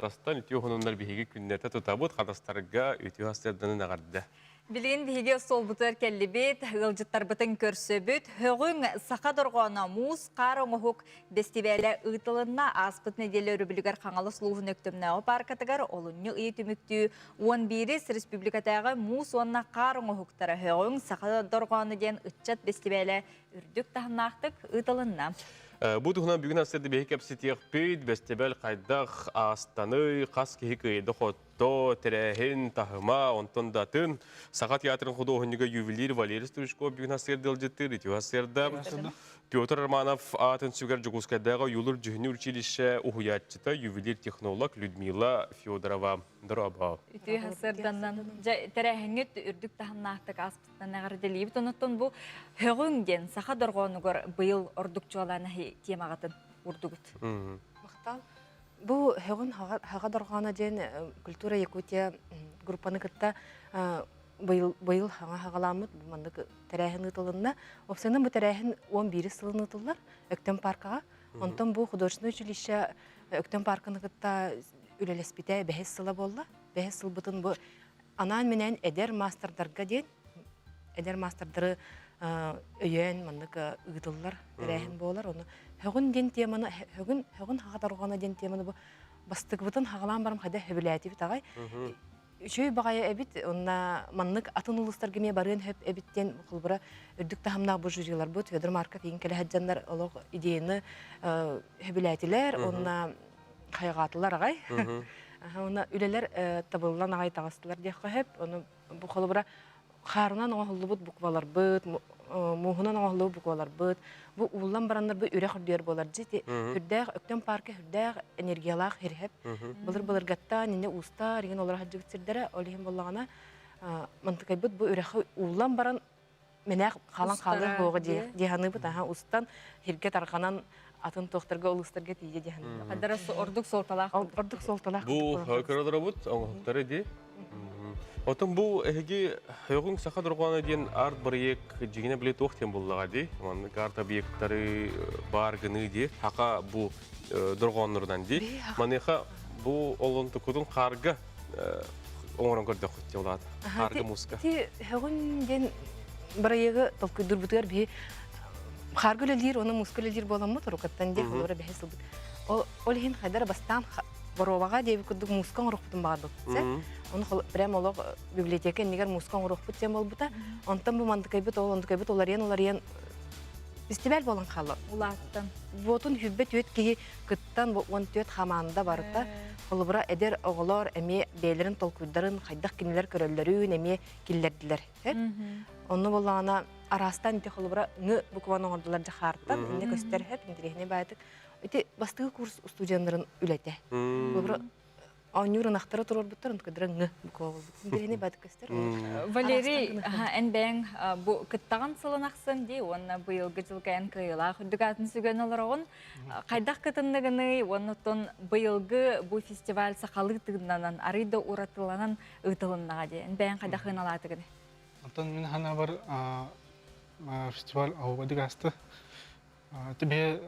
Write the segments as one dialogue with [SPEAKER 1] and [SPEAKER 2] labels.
[SPEAKER 1] Растан үтүө хонуннар биһиги күннэтэ тутабыт, хатастарга үтүө астырданын эҕэрдэ.
[SPEAKER 2] Билигин биһиги остуолбутугар кэллибит, ыалдьыттарбытын көрсөбүт. Һөҕүҥ саха дорҕооно муус хаар оҥоһук бэстибээлэ ыытылынна. Ааспыт нэдиэлэ өрөбүлүгэр Хаҥалас улууһун Өктөмнөөҕү пааркатыгар олунньу ыйы түмүктүү 11-ис республикатааҕы муус уонна хаар оҥоһуктара Һөҕүҥ саха дорҕооно диэн ыччат бэстибээлэ үрдүк таһымнаахтык ыытылынна.
[SPEAKER 1] Бу туһунан бүгүн астырды биһи кэпсэтиэхпит, бэстибэл хайдах аастаный, хас киһи кыайда хотто, тэрээһин, таһыма, онтон да атын. Саха театрын худуоһунньуга ювелир Валерий Стручков бүгүн астырды ыалдьыттыыр, үтүө астырда. Петр Романов аатын сүгэр Дьокуускайдааҕы ойуулуур дьүһүнүү училище уһуйааччыта, ювелир-технолог Людмила Федорова. Дорообо.
[SPEAKER 2] Үтүө сырданнан дьэ тэрээһиҥҥит үрдүк таһымнаахтык ааспытынан эҕэрдэлиибит. Онуттан бу һөҕүҥ диэн саха дорҕоонугар быйыл ордук чуолаан темаҕытын урдугут.
[SPEAKER 3] Махтал. Бу һөҕүн хаҕа дорҕооно диэн Культура Якутия группаны кытта быйыл быйыл хаҥа хаҕаламмыт бу маннык тэрээһин ыытылынна. Опсайынан бу тэрээһин 11 сылын ыытыллар Өктөм паркаҕа. Онтон бу художественное училище Өктөм парканы кытта үлэлэспитэ бэһис сыла буолла. Бэһис сылбытын бу анаан-минээн эдэр маастардарга диэн эдэр маастардары өйөөн маннык ыытыллар тэрээһин буолар. Ону һөҕүн диэн теманы һөҕүн һөҕүн хаҕа диэн теманы бу бастыкыбытын хаҕалаан баран хайда сөбүлээтибит аҕай. Үчүгэй баҕайы эбит, онна маннык атын улуустарга эмиэ барыан сөп эбит диэн холобура үрдүк таһымнаах бу жюриларбыт Федор Марков иин кэлэ сылдьаннар олох идеяны сөбүлээтилэр, онна хайҕаатылар аҕай. Уонна үлэлэр табыллан аҕай таҕыстылар диэххэ сөп. Ону бу холобура хаарынан оҥоһуллубут букваларбыт, мууһунан оҥоһуллубут букваларбыт, бу ууллан бараннар бу үрэх үрдүгэр буолар дьи үрдээх Өктөм парка үрдээх энергиялаах хирхэп. Былыр-былыргаттан инне уустар игин олоро сылдьыбыт сирдэрэ, ол иһин буоллаҕына мантыкайбыт бу үрэхи ууллан баран мэнээх хаалан хаалыах буоҕа дии саныыбыт аха устан сиргэ тарҕанан атын туохтарга улуустарга тиийэ дии саныыбыт.
[SPEAKER 2] Хадара ордук суолталаах.
[SPEAKER 3] Ордук суолталаах.
[SPEAKER 1] Бу көрөлөрөбүт оҥоһуктары дии. Отон бу эһиги Һөҕүҥ саха дорҕооно диэн арт-бырайыак дьиҥинэ били туох диэн буллаҕа дии. Маннык арт-объектары баар гыныы дии. Хака бу дорҕооннорунан дии. Маныаха бу олонтукутун хаарга оҥорон көрдөххүт дии улаата. Хаарга мууска.
[SPEAKER 3] Ити Һөҕүн диэн бырайыагы толкуйдуурбутугар биһи хаарга үлэлиир, уонна мууска үлэлиир буоламмыт урукаттан диэх олора бэһис сылбыт. Ол иһин хайдара бастаан боруобаҕа диэбит курдук мууска оҥоруохпутун баҕарбыппыт. Ону прям олох библиотека иннигэр мууска оҥоруохпут диэн буолбута. Онтон бу мандыкайбыт ол ондукайбыт уларыйан-уларыйан фестиваль буолан хаалла.
[SPEAKER 2] Улааттан.
[SPEAKER 3] Буотун хүббэ түөт киһи кыттан бу 14 хамаанда барыта. Холобура эдэр оҕолор эмиэ бэйэлэрин толкуйдарын хайдах кинилэр көрөллөрүн эмиэ киллэрдилэр. Онно буоллаҕына араастаан ити холобура ҥы букваны оҥордулар дьахаартан инне көстөр хөп интэриэһинэй баайдык. Ити бастакы курс устудьуоннарын үлэтэ. Холобура оонньуур ынахтара туруорбуттар, онтукадара ҥы буква буолбут. Интэриэһинэй баайдык көстөр.
[SPEAKER 2] Валерий, эн бэйэҥ бу кыттаҕын сылын ахсын дии уонна быйылгы дьылга эн кыайыылаах үрдүк аатын сүгэн олороҕун. Хайдах кытынныгыный уонна оттон быйылгы бу фестиваль сахалыы тыыннанан, арый да уратыланан ыытылыннаҕа дии. Эн бэйэҥ хайдах ыналаатыгыный?
[SPEAKER 4] Онтон мин санаабар фестиваль оһуобадык ааста. Бэһи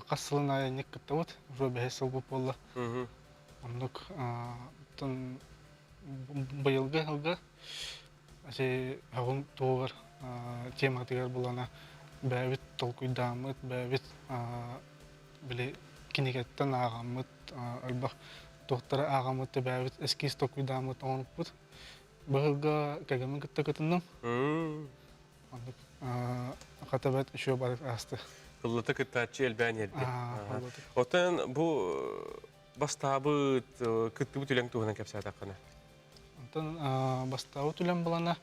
[SPEAKER 4] хас сылын аайы инник кыттабыт, уже бэһис сылбыт буолла. Оннук оттон быйылгы сылга ити һөҕүн туһугар тематыгар булана бэйэбит толкуйдааммыт, бэйэбит били кинигэттэн ааҕаммыт, элбэх туохтары ааҕаммыт, бэйэбит эскиз толкуйдааммыт оҥорбуппут. Быһылга кэргэммин кытта кытынным. Оннук хата бэрт үчүгэй барык ааста.
[SPEAKER 1] Тыллата кыттааччы элбээн иһэрди. Оттон бу бастаабыт кыттыбыт үлэҥ туһунан кэпсээтэххинэ.
[SPEAKER 4] Онтон бастаабыт үлэм булана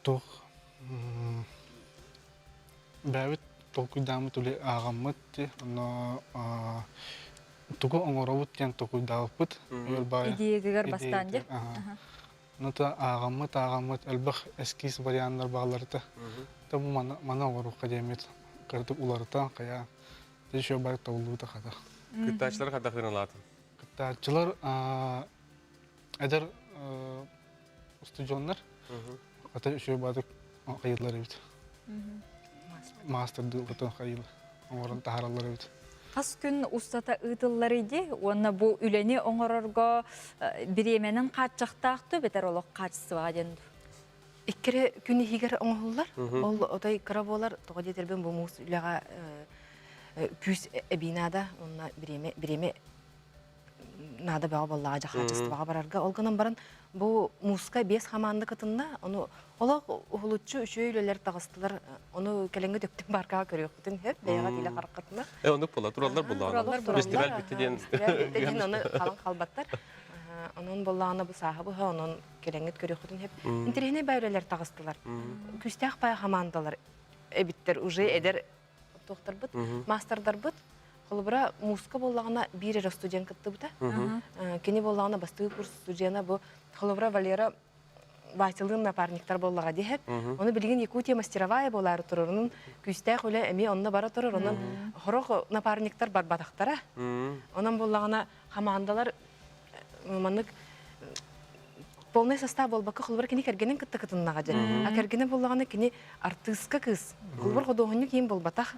[SPEAKER 4] туох бэйэбит толкуйдааммыт үлэ ааҕаммыт онно тугу оҥоробут диэн толкуйдаабыппыт.
[SPEAKER 2] Идеятыгар бастаан дьэ.
[SPEAKER 4] Ну-то ааҕаммыт, ааҕаммыт элбэх эскиз варианнар баалларыта. То бу маны, маны оҥоруохха диэммит кыратык уларытан хайа еще бары табыллыбыта хата.
[SPEAKER 1] Кыттааччылар хайдах ыралаатын?
[SPEAKER 4] Кыттааччылар эдэр устудьуоннар хата еще баатык хайыылар эбит. Маастардыы отон хайыыл оҥорон таһаараллар эбит.
[SPEAKER 2] Хас күн устата ыытыллар иди уонна бу үлэни оҥорорго бириэмэнэн хааччахтаах дуу бэтэр олох хаачыстыбаҕа диэн дуу?
[SPEAKER 3] Иккири күн иһигэр оҥоһуллар. Ол отой кыра буолар, тоҕо диэтэрбин бу муус үлэҕэ күүс эбии наада, уонна бириэмэ бириэмэ наада бөҕө буоллаҕа дьэ хаачыстыбаҕа барарга. Ол гынан баран бу мууска биэс хамаанда кытынна. Ону олох уһулуччу үчүгэй үлэлэр таҕыстылар. Ону кэлэҥҥи төптүн бааркаҕа көрүөхпүтүн сөп, бэйэҕэ тилэ хараххытына.
[SPEAKER 1] Э, оннук буола тураллар буоллаҕына. Фестиваль бүттэ диэн.
[SPEAKER 3] Фестиваль бүттэ диэн ону халан халбаттар. Онон буоллаҕына бу сааһы быһа онон кэлэҥҥит көрүөххүтүн сөп. Интэриэһинэй бай үлэлэр таҕыстылар. Күүстээх бай хамаандалар эбиттэр уже эдэр туохтарбыт, маастардарбыт. Холобура, мууска буоллаҕына биир эрэ студент кыттыбыта. Кини буоллаҕына бастакы курс студена бу холобура Валера Василын напарниктар буоллаҕа диэһэп. Ону билигин Якутия мастеровая буолаары турар. Онон күүстээх үлэ эмиэ онно бара турар. Онон хорох напарниктар барбатахтара. Онон буоллаҕына хамаандалар маннык полный состав буолбакка холобур кини кэргэнин кытта кытыннаҕа дьэ. А кэргэнэ буоллаҕына кини артыыска кыыс. Холобур худуоһунньук иин буолбатах.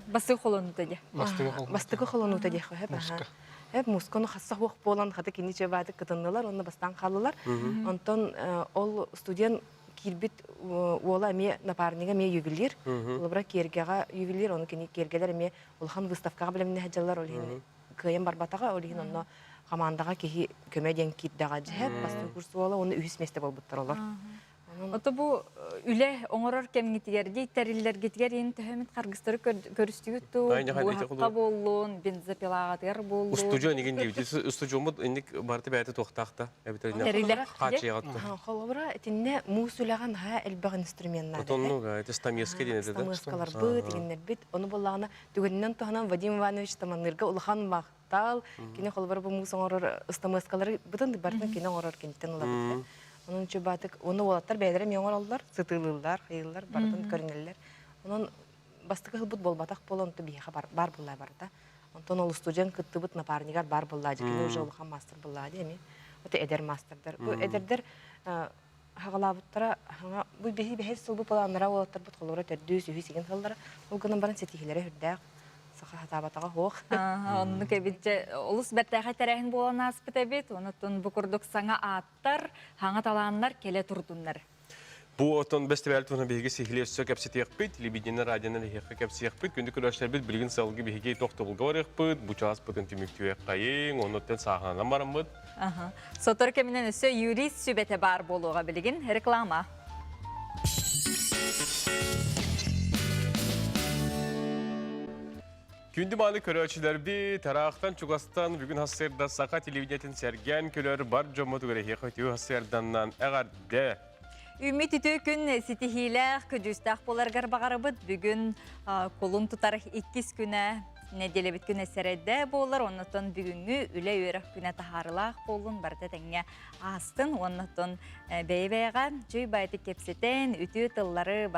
[SPEAKER 2] Бастакы холонуута диэ.
[SPEAKER 3] Бастакы холонуута диэххэ сөп. Эп мускону хасса хуох буолан хата кини чебааты кытыннылар онно бастаан хааллылар. Онтон ол студент киирбит уола эмиэ напарнига эмиэ ювелир. Холобура киэргэҕэ ювелир, ону кини киэргэлэр эмиэ улахан выставкаҕа бэлэмнэһэ дьаллар ол иһин кыайан барбатаҕа, ол иһин онно хамаандаҕа киһи көмө диэн киирдэҕэ дьэһэп бастакы курс уола уонна үһүс миэстэ буолбуттар олор.
[SPEAKER 2] Ото бу үлэ оҥорор кэмҥитигэр дии тэриллэргитигэр иин төһөмүт харгыстары көрүстүгүт дуу, быһахха буоллун, бензопилаҕатыгар буоллун.
[SPEAKER 1] Устудьуон игин диэбит. Устудьуоммут инник барыта бэйэтэ туохтаах да эбэтэр
[SPEAKER 2] Тэрилэ.
[SPEAKER 1] хаачыйаҕыт
[SPEAKER 3] Холобура, итиннэ муус үлэҕэ наһаа элбэх инструменнаах.
[SPEAKER 1] Отоннук, это стамеска диэн этэ да.
[SPEAKER 3] Стамескаларбыт, игиннэрбит. Ону буоллаҕына Түгэнинэн туһанан Вадим Иванович Таманныырга улахан махтал. Кини холобура бу муус оҥорор ыстамыаскалары бытын барытын кини оҥорор киниттэн ылабыт. Онон чубаатык уонна уолаттар бэйэлэрэ эмиэ оҥороллор, сытыылыыллар, хайыыллар, барытын көрүнэллэр. Онон бастакы ылбыт буолбатах буолан, онто биһиэхэ бар буолла барыта. Онтон ол устудьуон кыттыбыт напарнигар бар буолла, кини уже улахан мастер буолла эмиэ. Вот эдэр мастердар. Бу эдэрдэр хаҕалаабыттара хаҥа бу биһи бэһис сылбыт былааннара уолаттарбыт холобура төрдүс үһүс игин сыллара ол гынан баран ситиһиилэрэ сүрдээх саха сатаабатаҕа суох.
[SPEAKER 2] Оннук эбит дьэ олус бэртээхэй тэрээһин буолан ааспыт эбит онуттан бу курдук саҥа ааттар хаҥа талааннар кэлэ турдуннар.
[SPEAKER 1] Бу отон бэстибээл туһунан биһиги сиһилии өссө кэпсэтиэхпит, телевидение радионан эһиэхэ кэпсиэхпит. Күндү көрөөччүлэрбит билигин сыалгы биһиги тохтобулга барыахпыт, бу чааспытын түмүктүөххэйиҥ, оннуттан сааһыланан бараммыт.
[SPEAKER 2] Сотору кэминэн өссө юрист сүбэтэ баар буолуоҕа билигин реклама.
[SPEAKER 1] Күндү мааны көрөөччүлэрбит, ыраахтан чугастан бүгүн хассыарда саха телевидениетин сэргээн көрөр бар дьоммутугар эһиэхэ үтүө хассыарданнан эҕэрдэ!
[SPEAKER 2] Үммүт үтүө күн ситиһиилээх, көдьүүстээх буоларгар баҕарабыт. Бүгүн кулун тутар иккис күнэ нэдиэлэбит күнэ сэрэдэ буолар. Оннотон бүгүҥҥү үлэ-үөрэх күнэ таһаарылаах буоллун, барыта тэҥҥэ аастын. Оннотон бэйэ-бэйэҕэ чүй баайытык кэпсэтэн, үтүө тыллары.